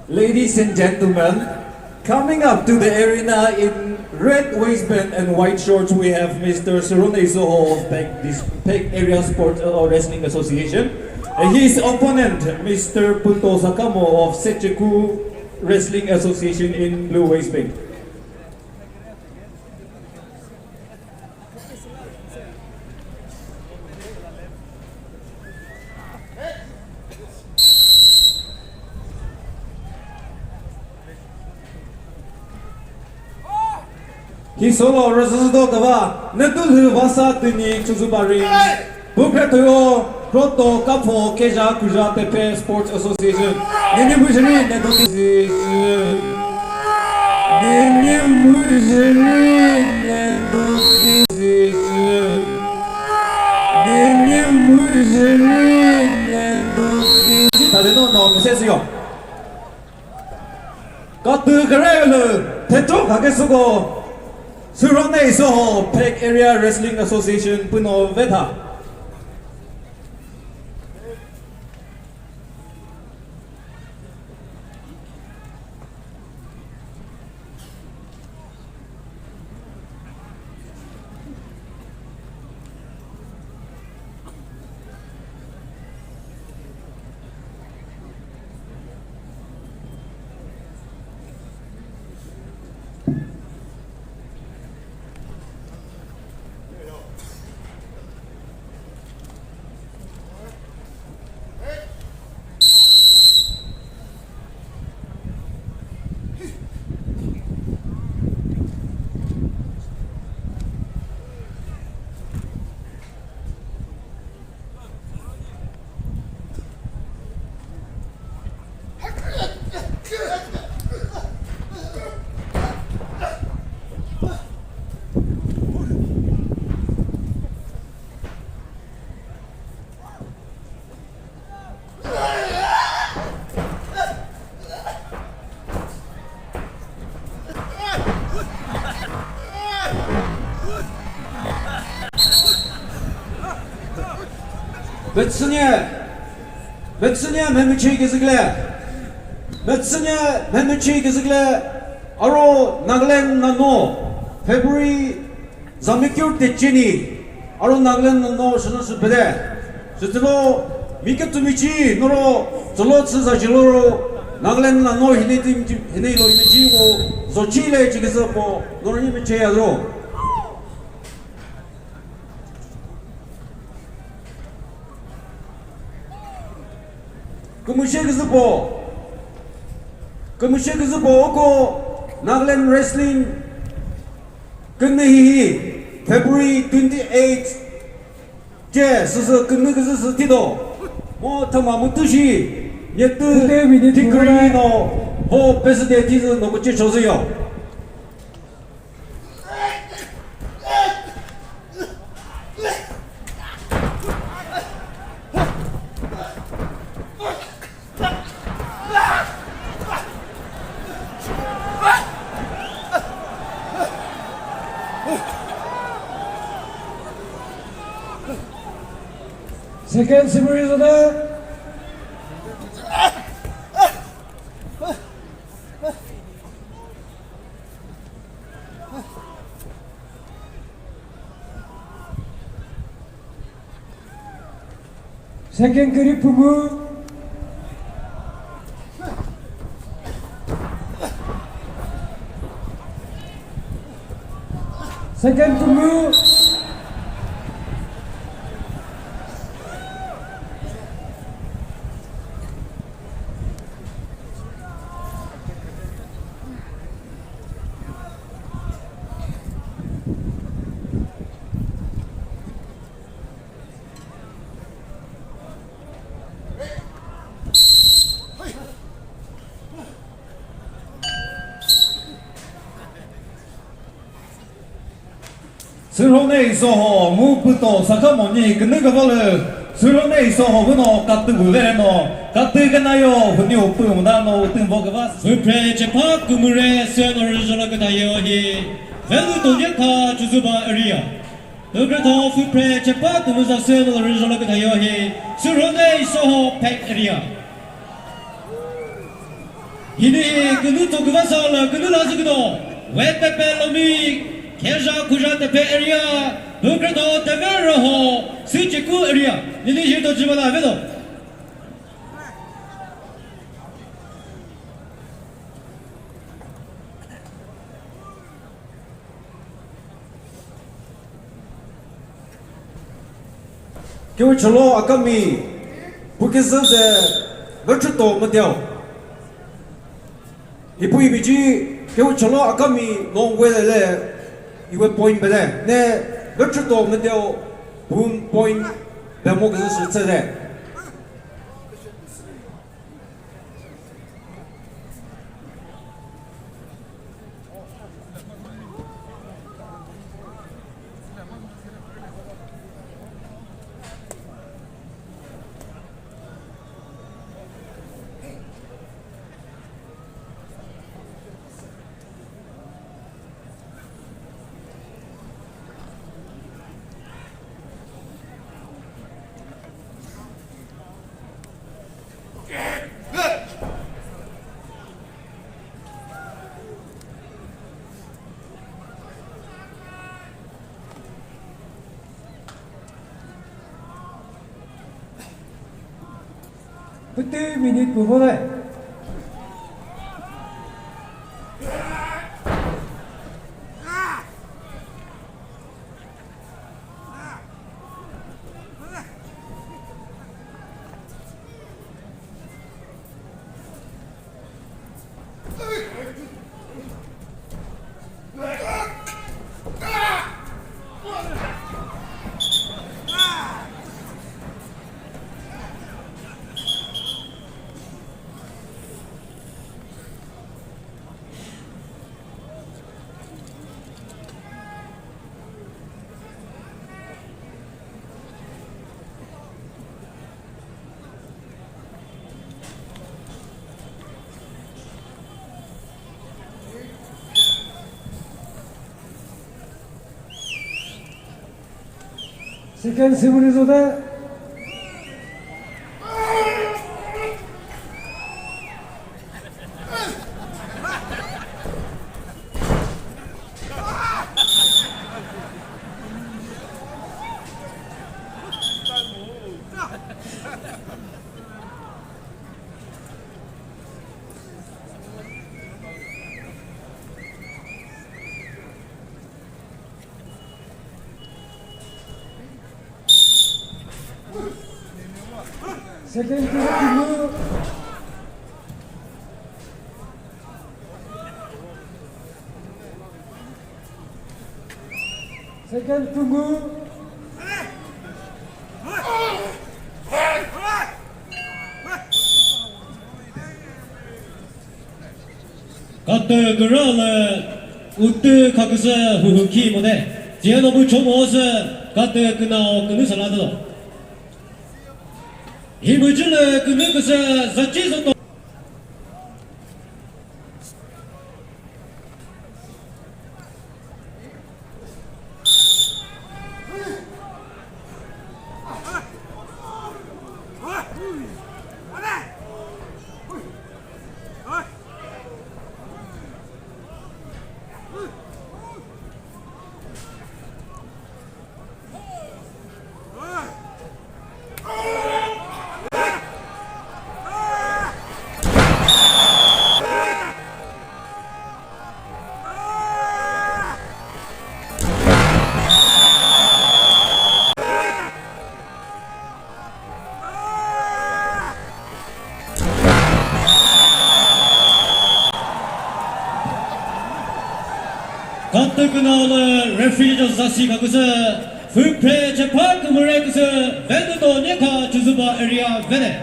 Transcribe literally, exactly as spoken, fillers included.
Ladies and gentlemen, coming up to the arena in red waistband and white shorts, we have Mister Surone Isoho of Phek, Dis- Phek Area Sports uh, Wrestling Association. And his opponent, Mister Puto Sakamo of Secheku Wrestling Association in blue waistband. Hi solo rüzüdo kava, ne tu lü vasa tini chuzuba ring. Pu kre thoyo, Proto Kapho Keja Kuja Tepe Sports Association. Nini mujini ne do ti. Nini mujini ne do ti. Nini mujini ne do ti. Tade no no mese yo. Katü kere lü thetro khake suko Surone Isoho Phek Area Wrestling Association puno vetha. Betsünye, betsünye memichi gezükle, betsünye memichi gezükle, aro Nagaland nano February Zamikür te chini, aro Nagaland no shana sü pede. Sütülo, mi ke tümi chi, noro, zolo tsü za jiloro, Nagaland na no hine tim, hine lo ime chi ko, zo chi le chi ke zü po, noro ni me che ya zo. Kümüzhe küzü po. Kümüzhe küzü po oko Nagaland Wrestling künü hihi February twenty-eight che süsü künü küzü sü tito. Mo thüma mütü shi nyetü degree no ho pesü de tizü no kuche chozü yo. Second sümüri zona. Second kiri pumu. Second pumu. Sürhone Isoho mu püto sakha moni künü küvalü Sürhone Isoho vüno katü vüvere no katü künayo hünio pü müna no utün vo küva. Süpre chepa kümüre seno rüzhola kütayo hi velu tonye kha chuzuba area. Tükre tho süpre chepa kümüza seno rüzhola kütayo hi Sürhone Isoho Phek area. Hini künü to küvasa la künü la zü küdo. Wet pepe lomi, Khezha Khuzha Tepe area, Bükredo Teve Roho, Sücheku area. Nini jito jibala vedo. Kewu chalo akami, Bukizü ze, Vechüto Müteo. Ipu ibiji, kewu chalo akami, no welele, iwe point bele. Ne, Vechüto Müteo, bun point, bemo küzü sü tsele. Pütü minute püvo le. Second simuni zote. Second to Tulu. Second Tungu. Katü küralü utü khaküsü huhu khi mode. Tiano bu chomo sü katü künao künü salado. Himücülü künü küsü zachi zoto. Katü künalü referee cho zasi khaküsü, füpre chepha kümüre küsü, Venuto Nyekha Chozuba area vene.